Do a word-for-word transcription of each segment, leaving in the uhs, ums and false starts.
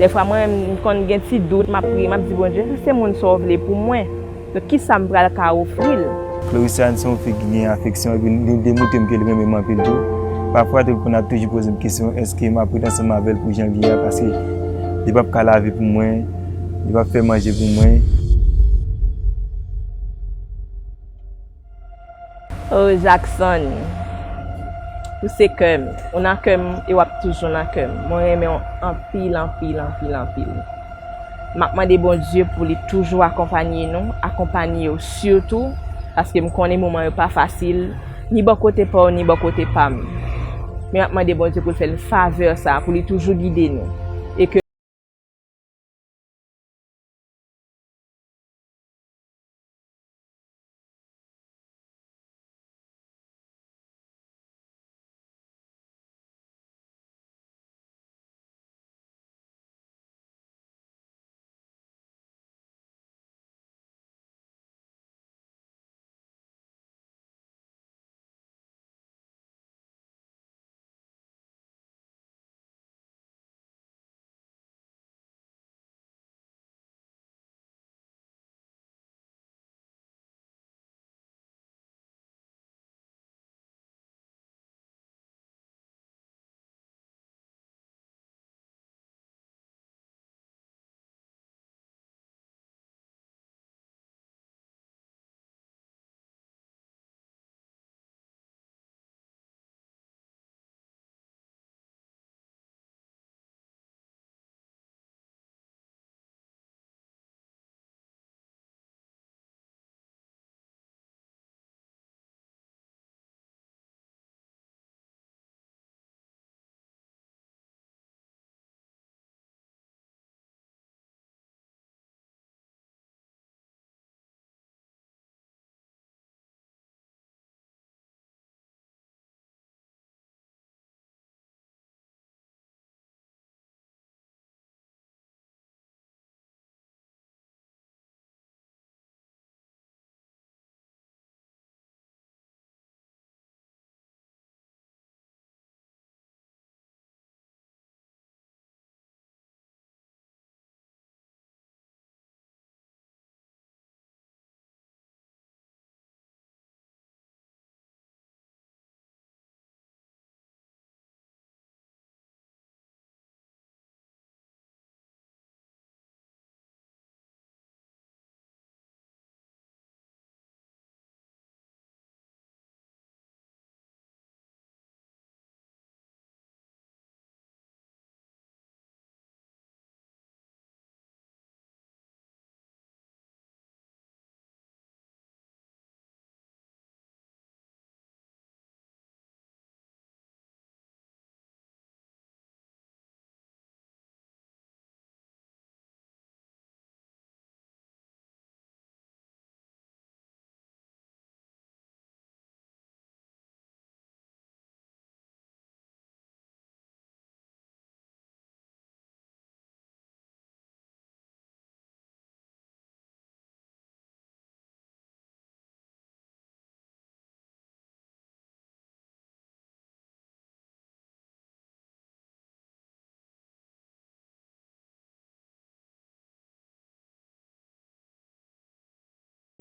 Dèfwa mwen menm, m konn gen ti dout, m ap priye, m ap di Bondye, si se moun sa w vle pou mwen, donk kisa m pral ka ofri l? Clarissa se yon fi ki gen afeksyon, epi li demontre m ke li renmen m anpil tou. Pafwa tou, l konn ap toujou poze m kesyon, èske m ap ret ansanm avè l pou jan l ye a, paske li p ap ka lave pou mwen, li p ap fè manje pou mwen. Oh Jackson, ou se kè m, ou nan kè m e w ap toujou nan kè m. Mwen renmen w anpil, anpil, anpil, anpil. M ap mande Bondye pou li toujou akonpanye nou, akonpanye w sitou, paske m konnen moman yo pa fasil, ni bò kote pa w, ni bò kote pa m. Men m ap mande Bondye pou l fè n favè sa, pou li toujou gide nou. E ke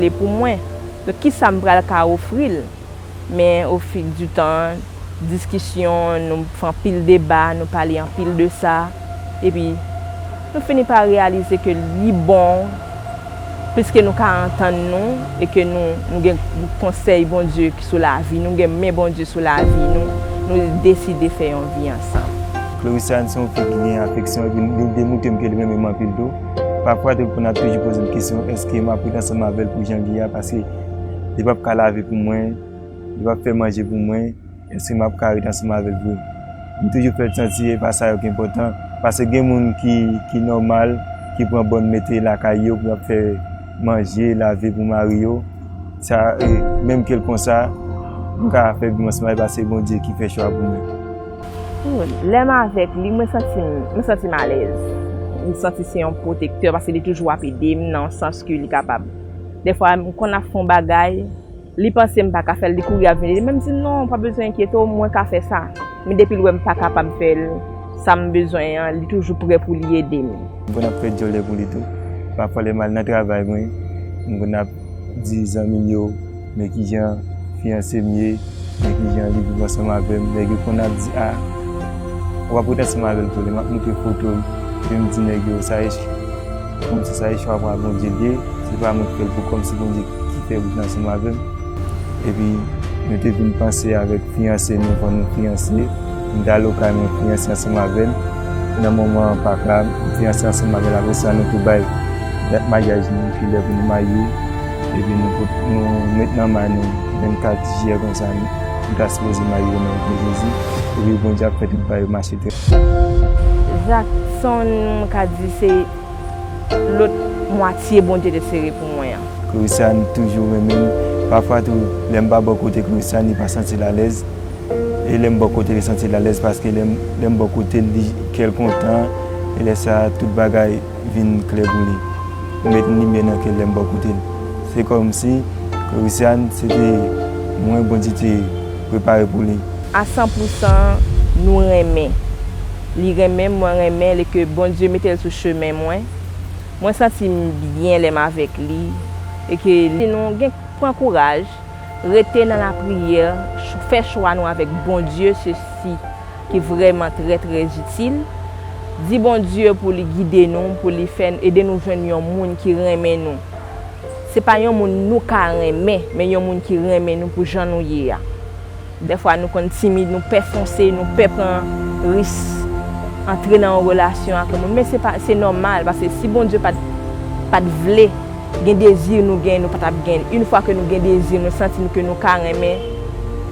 Li pou mwen. Donk, kisa m pral ka ofri l? Men, au fil du temps, diskisyon, nou fè anpil deba, nou pale anpil de sa. Epi, nou fini pa reyalize ke li bon, pliske nou ka antann nou, e ke nou, nou gen konsèy Bondye ki sou lavi nou, gen men Bondye sou lavi nou, nou deside fè yon vi ansanm. Clarissa se yon fi ki gen afeksyon, epi li demontre m ke li renmen m anpil tou. Pafwa tou, l konn ap toujou poze m kesyon, èske m ap ret ansanm avè l pou jan l ye a, paske li p ap ka lave pou mwen, li p ap fè manje pou mwen, èske m ap ka ret ansanm avè l vre? M toujou fè l santi e pa sa yo ki enpòtan, paske gen moun ki, ki nòmal, ki pran bòn mete lakay yo pou y ap fè manje, lave pou mari yo. Sa, e, menm ke l konsa, m ka fè vi m ansanm avè l, paske se Bondye ki fè chwa pou mwen. Lè m avèk li, mwen santi m, mwen santi m alèz. M santi se yon pwotektè, paske li toujou ap ede m nan yon sans ke li kapab. Dèfwa, m konn ap fè yon bagay, li panse m pa ka fè l, li kouri ap vin ede m, men m di, "Non, pa bezwen enkyete w, mwen ka fè sa." Men depi l wè m pa kapab fè l, Sa m bezwen an, li toujou prè pou li ede m. M konn ap fè djòlè pou li tou. Pafwa lè m al nan travay mwen, m konn ap di zanmi m yo, men kijan fiyanse m ye, men kijan li viv ansanm avè m. Nèg yo konn ap di, a, w ap ret ansanm avè l tou, lè m ap montre foto l, epi m di nèg yo, sa e, kòmsi sa e chwa pa Bondye l ye, se pa mwen ki fè l pou kò m, se Bondye ki fè pou l ansanm avè m. Epi nou te vin panse avèk fiyanse nou, fò nou fiyanse. M t al okay mwen fiyanse ansanm avè l. Nan moman an pa ka, m fiyanse ansanm avè l. Apre sa, nou tou bay dat maryaj nou, epi lè pou nou marye. Epi nou, nou met nan may nou vennkat jiyè konsa, nou, nou ta sipoze marye nan non Jezi. Epi Bondye ap fè tout bagay yo mache trè. Jackson, m ka di se lòt mwatye Bondye te sere pou mwen an. Christiane toujou renmen m. Pafwa tou, lè m pa bò kote Christiane, li pa santi l alèz. E lè m bò kote l, li santi l alèz paske lè m, lè m bò kote l, li, kè l kontan. E lè sa a, tout bagay vin klè pou li. M met limyè nan kè l lè m bò kote l. Se kòmsi Christiane, se te mwen Bondye te prepare pou li. A san pou san, nou renmen. Li renmen m, mwen renmen l, e ke Bondye mete l sou chemen mwen. Mwen santi m byen lè m avèk li, e ke li nou gen pran kouraj, rete nan lapriyè, ch- fè chwa nou avèk Bondye, se si ki vrèman trè, trè itil. Di Bondye pou li gide nou, pou li fè ede nou jwenn yon moun ki renmen nou. Se pa yon moun nou ka renmen, men yon moun ki renmen nou pou jan nou ye a. Dèfwa nou konn timid, nou pè fonse, nou pè pran risk antre nan yon relasyon ak yon moun. Men se pa, se nòmal, paske si Bondye pa t, pa t vle, gen dezi nou gen, nou pa t ap gen. Yon fwa ke nou gen dezi, nou santi nou ke nou ka renmen.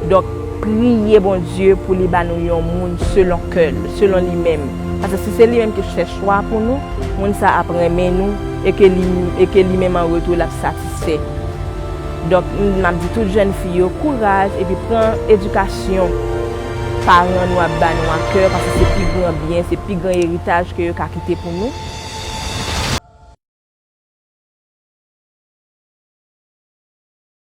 Donk, priye Bondye pou li ba nou yon moun selon kè l, selon li menm. Paske si se li menm ki fè chwa pou nou, moun sa ap renmen nou e ke li, e ke li menm an retou l ap satisfè. Donk, m ap di tout jèn fi yo, kouraj epi pran edikasyon paran nou ap ba nou a kè, paske se pi gran byen, se pi gran eritaj ke yo ka kite pou nou.